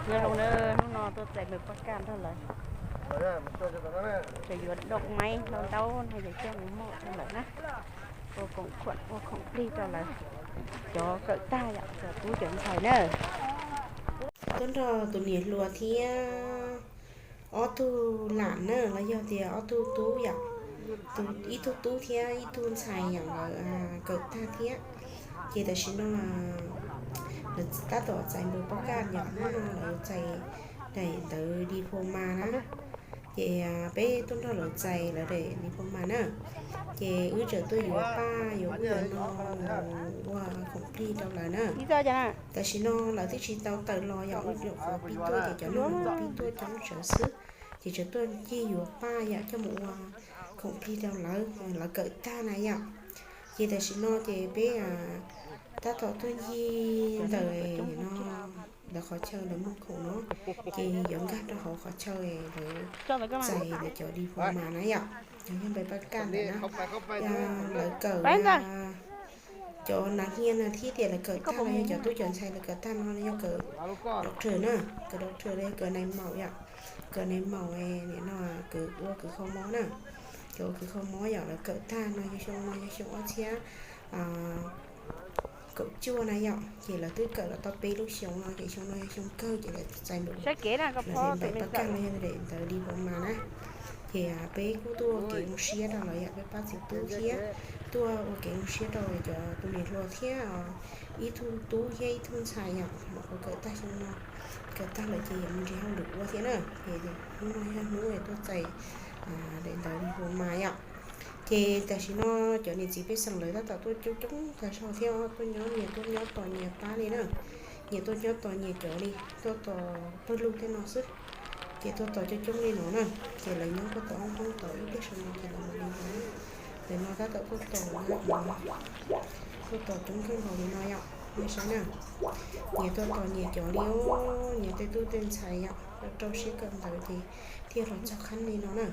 Nyob zoo na, hnub no tuaj txais npawg Paj Kaj nrog lawv, tseem yuav doo maib hlau ntaub no yog coj mus moj rau lawv na, ua koom khuam ua khoom plig rau lawv cov kawm tag yom, cov tub cov ntxhais na. Tuaj nrog tus niam hluas thiab ob tug lam na, los yog tias ob tug tub yom, ib tug tub thiab ib tug ntxhais yom, lawv kawm tag thiab. Ces tam sim no lawv tab tom txais npawg Paj Kaj yom, hnub no lawv txais daim ntawv diploma na. Ces peb tuaj nrog lawv txais lawv daim diploma na. Ces wb tseem tuaj yuav paj yuav ub yuav no mus ua khoom plig rau lawv na. Tam sim no lawv twb tsis tau tawm los yom, wb nyuam qhuav pib tuaj ces cov neeg pib tuaj coob tsawv xwb. Ces tseem tuaj ncig yuav paj yom, coj mus ua khoom plig rau lawv, lawv kawm tag na yom. Ces tam sim no ces peb tab tom tuaj ncig ntawm no, lawv qhov chaw lawv muag khoom no, ces yuav nkag rau hauv qhov chaw lawv txais lawv cov diploma na yom. Yog npawg Paj Kaj ntawm na, lawv kawm cov nav hnia na thiab tias lawv kawm tag los yog cov tub cov ntxhais lawv kawm tag no yog kawm doctor na, kawm doctor los yog kawm nais maum yom, kawm nais maum nim no kawm ua kawm kho mob na, kawm ua kawm kho mob yom, lawv kawm tag no yog xyoo no yog xyoo ob txhiab kaum cuaj na yom, ces lawv twb kawm los tau peb lub xyoo no ces xyoo no yog xyoo kawg ces lawv txais npawg, lawv daim npawg Paj Kaj los yog daim ntawv diploma na. Ces peb kuj tuaj ua kev zoo siab rau lawv yom, peb pab txiv tub thiab tuaj ua kev zoo siab rau cov tus niam hluas thiab ib tug tub thiab ib tug ntxhais yom, mam kuv kawm tag xyoo no, kawm tag lawm ces yuav mus nrhiav hauj lwm ua thiab na. Ces hnub no yog hnub tuaj txais daim ntawv diploma yom. Ces tam sim no cov niam txiv pej xeem lawv tab tom tuaj coob coob tag zog thiab, tuaj nyob nyias tuaj nyob tos nyias pab li na. Nyias tuaj nyob tos nyias cov li, tuaj tos pawg lug tej no xwb. Ces tuaj tos coob coob li no na, ces lawv nyob tuaj tos hoob hoob tos ib pliag saum no ces lawv mam li mus. Ntawm no tab tom tuaj tos, tuaj tos coob kawg nkaus li no yom, nej saib na. Nyias tuaj tos nyias cov li, nyias tej tub tej ntxhais yom, rau siab kawm ntawv ces thiaj los txog qhab li no na.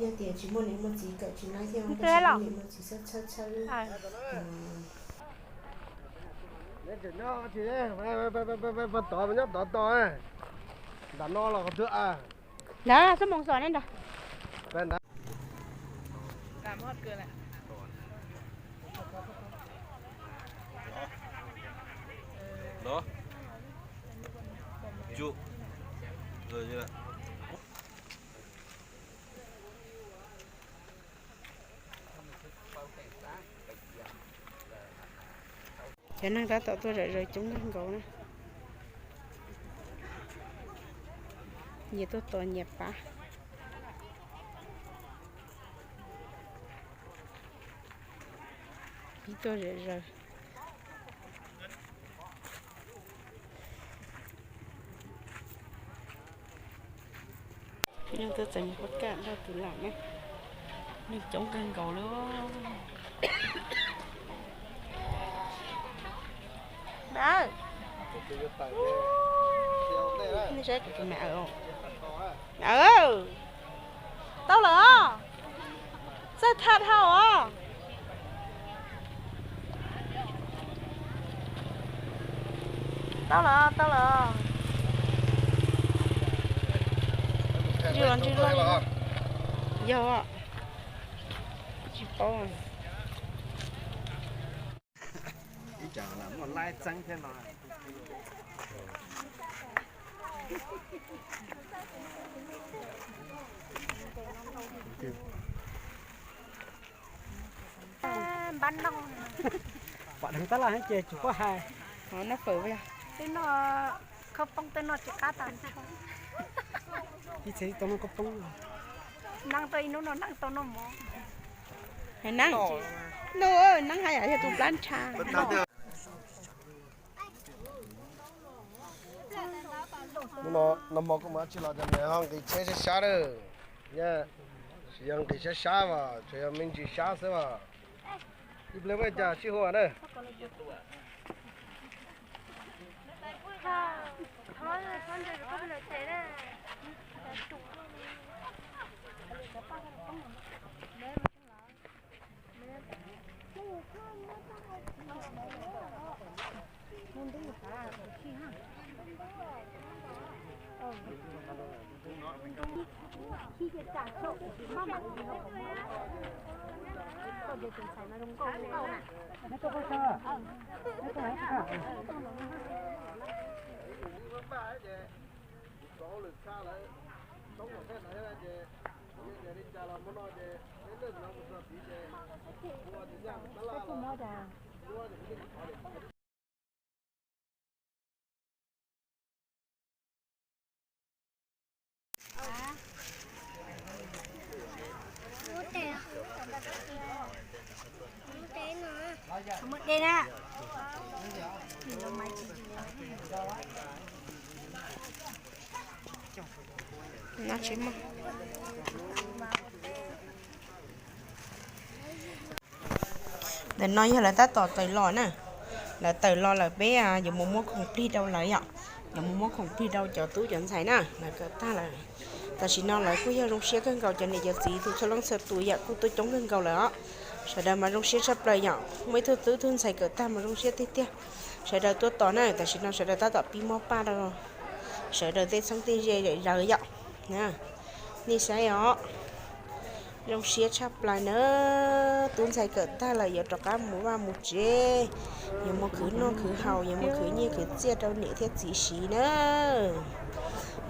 Yog tias tsis muaj niam muaj txiv kawm tsis laib thiab, tab sis muaj niam muaj txhawb txhawb tod, nyob tod tod, nram no los qhov twg a? Ntawd xub moo xos ne ntag. Cov neeg tab tom tuaj zom zaws coob kawg nkaus na. Nyias tuaj tos nyias pab. Pib tuaj zom zaws. Neeg tuaj txais npawg Paj Kaj nrog tus lam na, neeg coob kawg nkaus li. Nej saib kuv tus me, tau lawm, txawj tham dhau os. Tau lawm, tau lawm. Ntswg los ntswg loj li. Yog, tsis paub. Ib co muaj laib txeeb thiab no. Pom dheev tab laj ces tsis paub hais. Noj fawm, tej no khaub poob tej no tsis qab tas. Ib txhia tau noj khaub poob. Neeb tau ib hnub no neeb tau noj mov. Hais neeb, neeb hais yam yog tus plab ntsha. Hnub no nag hmo kuj mus dab tsi los cov niam ho nqis tsheb sab sab lawm. Tsis yog nqis sab sab as, tsuas yog me ntsis sab xwb as. Ib pliag muaj cas sib hu na. Ntawm no yog lawv tab tom tawm los na. Lawv tawm los lawm, peb yuav mus muab khoom plig rau lawv yom. Yuav mus muab khoom plig rau cov tub cov ntxhais na, lawv kawm tag lawm. Tam sim no lawv kuj yog zoo siab kawg nkaus, cov niam cov txiv tus txhua leej txhua tus yom kuj tuaj coob kawg nkaus lawm os. Sawv daws mas zoo siab tshaj plaws yom, muaj ib tug tub tug ntxhais kawm tag mas zoo siab tiag tiag. Sawv daws tuaj tos na, tam sim no sawv daws tab tom pib muab paj rau sawv daws tej txheeb tej ze zom zaws yom. Nej saib os, zoo siab tshaj plaws na. Tub ntxhais kawm tag lawm yuav rov qab mus vaj mus tsev, yuav mus khwv noj khwv haus, yuav mus khwv nyiaj khwv txiaj rau niam thiab txiv siv na.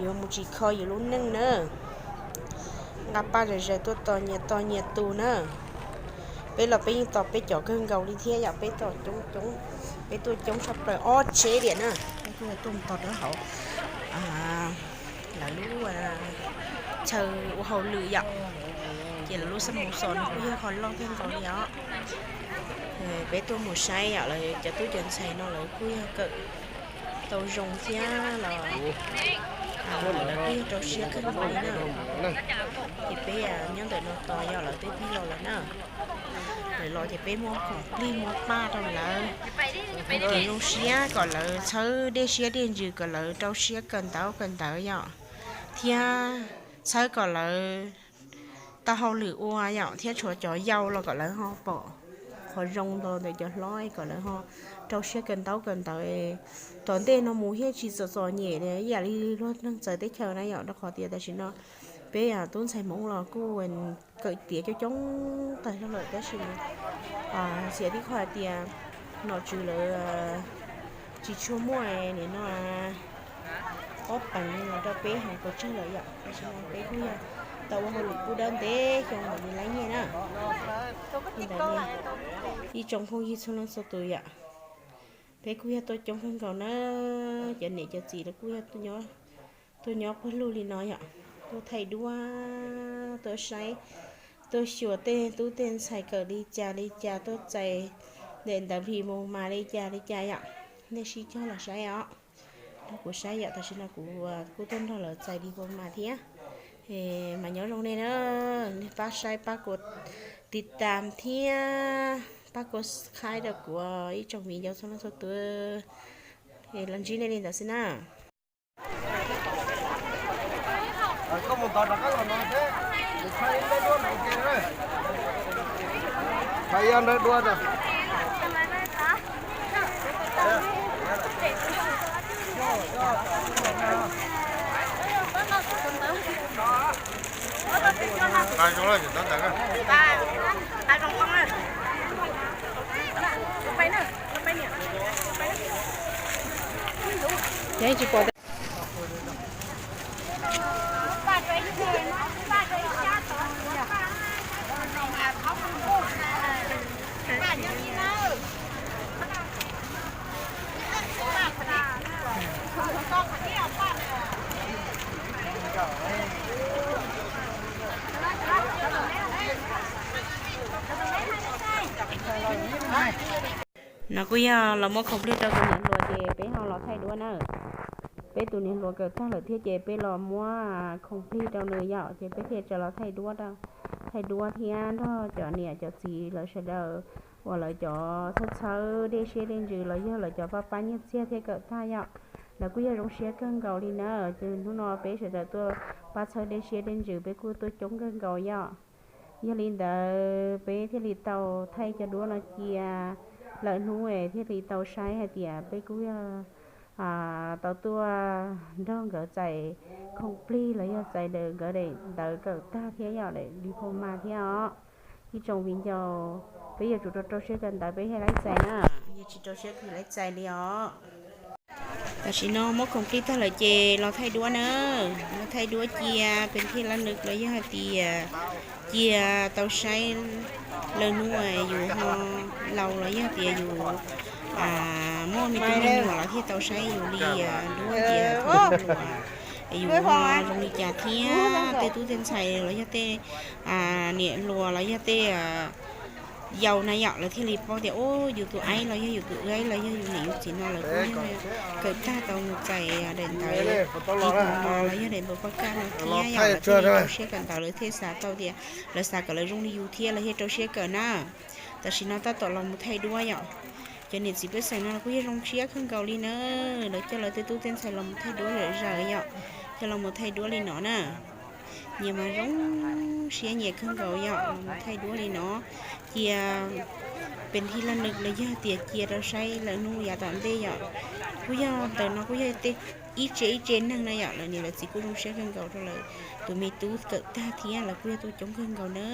Yuav mus tsis kho yus lub neej na. Nqa paj zom zaws tuaj tos nyias tos nyias tus na. Peb los peb yeej tos peb cov kawg nkaus li thiab yom, peb tos coob coob, peb tuaj coob tshaj plaws ob tsheb tiam na. Peb kuj tuaj tos rau hauv lawv lub chaw ua hauj lwm yom. Ces lawv lub xab moos xos no kuj yog qhov loj kawg nkaus li os. Peb tuaj mus saib yom, lawv cov tub cov ntxhais no lawv kuj yog kawm tau zoo thiab los lawv kuj yog rau siab kawg nkaus li na. Ces peb nyob ntawm no tos yog lawv twb pib los lawm na. Lawv los ces peb muab khoom plig muab paj rau lawv, zoo siab kom lawv txhawb dej siab dej ntsws, kom lawv rau siab kawm ntawv kawm ntawv yom, thiab txhawb kom lawv tau hauj lwm ua yom, thiab tshuav cov yau los kom lawv ho pom qhov zoo ntawm cov hlob, kom lawv ho rau siab kawm ntaub kawm ntawv. Tom ntej no mus thiaj tsis txom txom nyem ib yam li luag neeg txawv teb chaws na yom, rau qhov tias tam sim no peb tub ntxhais Hmoob los kuj kawm tiav coob coob tag zog lawm, tab sis txiav tib qho hais tias nom tswv lawv tsis tshua muaj nim no ob peev los rau peb heev pes tsawg lawm yom, tab sis no peb kuj yog tau ua hauj lwm kuj dawb ntev xyoo ntawm nws laib nyiaj na. Ntawd ib tsoom phooj ywg txhua leej txhua tus yom, peb kuj yog tuaj coob kawg nkaus na, cov niam cov txiv lawv kuj yog tuaj nyob pawg lug li no yom, tuaj thaij duab, tuaj saib, tuaj xyuas tej tub tej ntxhais kawm li cas li cas, tuaj txais ntawm ntawv hlis mus mas li cas li cas yom. Nej sib cog los saib os. Nrog kuv saib yom, tam sim no kuv kuj tuaj nrog lawv txais diploma thiab. Mas nyob zoo nej na, nej pab saib pab kuv tiv tam thiab pab kuv subscribe rau kuv ib tsoom viv ncaus txhua leej txhua tus. Los ntsib nej li ntawd xwb na. Tsis pom. No kuj yog los muab khoom plig rau tus niam hluas ces peb ho los thaij duab na. Peb tus niam hluas kawm tag lawm thiab ces peb los muab khoom plig rau nws yom, ces peb thiaj tau los thaij duab, thaij duab thiab nrog cov niam cov txiv lawv sawv daws uas lawv cov txhawb txhawb dej siab dej ntsws los yog lawv cov pab pab nyiaj txiag thiab kawm tag yom. Lawv kuj yog zoo siab kawg nkaus li na, ces hnub no peb sawv daws tuaj pab txhawb dej siab dej ntsws peb kuj tuaj coob kawg nkaus yom. Yog li ntawd peb thiaj li tau thaij cov duab no cia lawm hnub es thiaj li tau saib hais tias peb kuj yog tau tuaj nrog nkawd txais khoom plig los yog txais daim nkawd daim ntawv kawm tag thiab yom, daim diploma thiab os. Ib tsoom viv ncaus, peb yuav tsum rau rau siab kawm ntawv peb thiaj laib txais na, yog tsis rau siab peb laib txais li os. Tam sim no muab khoom plig tag lawm ces los thaij duab na, los thaij duab cia pes thij lab nws los yog hais tias cia tau saib lawv hnub yus ho laus los yog tias yus muaj me tub me nyuam los thiaj tau saib yus li duab tias tus hluas, yus ho zoo li cas thiab tej tub tej ntxhais los yog tej niam hluas los yog tej yau na yom, lawv thiaj li paub tias ub yus tus aib los yog yus tus aib los yog yus niam yus txiv no lawv kuj yog kawm tag tau mus txais daim ntawv diploma los yog daim npaum paj kaj no thiab yom, lawv thiaj li rau siab kawm ntawv, lawv thiaj xav tau tias, lawv xav kom lawv zoo li yus thiab lawv thiaj rau siab kawm na. Tam sim no tab tom los mus thaij duab yom. Cov niam txiv pej xeem no kuj yog zoo siab kawg nkaus li na, lawv coj lawv tej tub tej ntxhais los mus thaij duab zom zaws yom, coj los mus thaij duab li no na. Nyias mas zoo siab nyias kawg nkaus yom, los mus thaij duab li no, cia pes thij lab nws los yog tias cia rau saib lawv hnub yav tom ntej yom. Kuj yog ntawm no kuj yog tej ib tse ib tse neeg na yom, lawv niam lawv txiv kuj zoo siab kawg nkaus rau lawv tus me tub kawm tag thiab lawv kuj yog tub coob kawg nkaus na.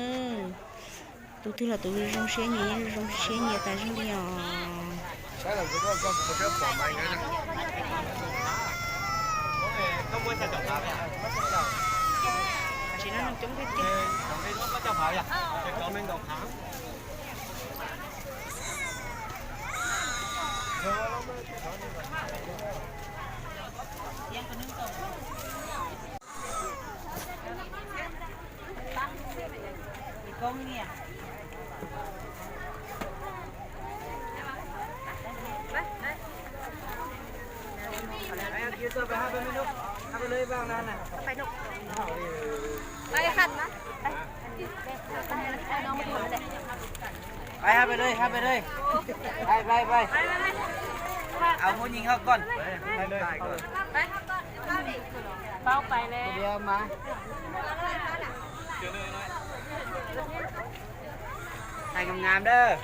Tus twg los tus zoo siab nyias, zoo siab nyias tas zog li os. Pais hab pais lawm, hab pais lawm. Pais, pais, pais. Au, muab nyiag hab koj. Hais ngam ngam dawb.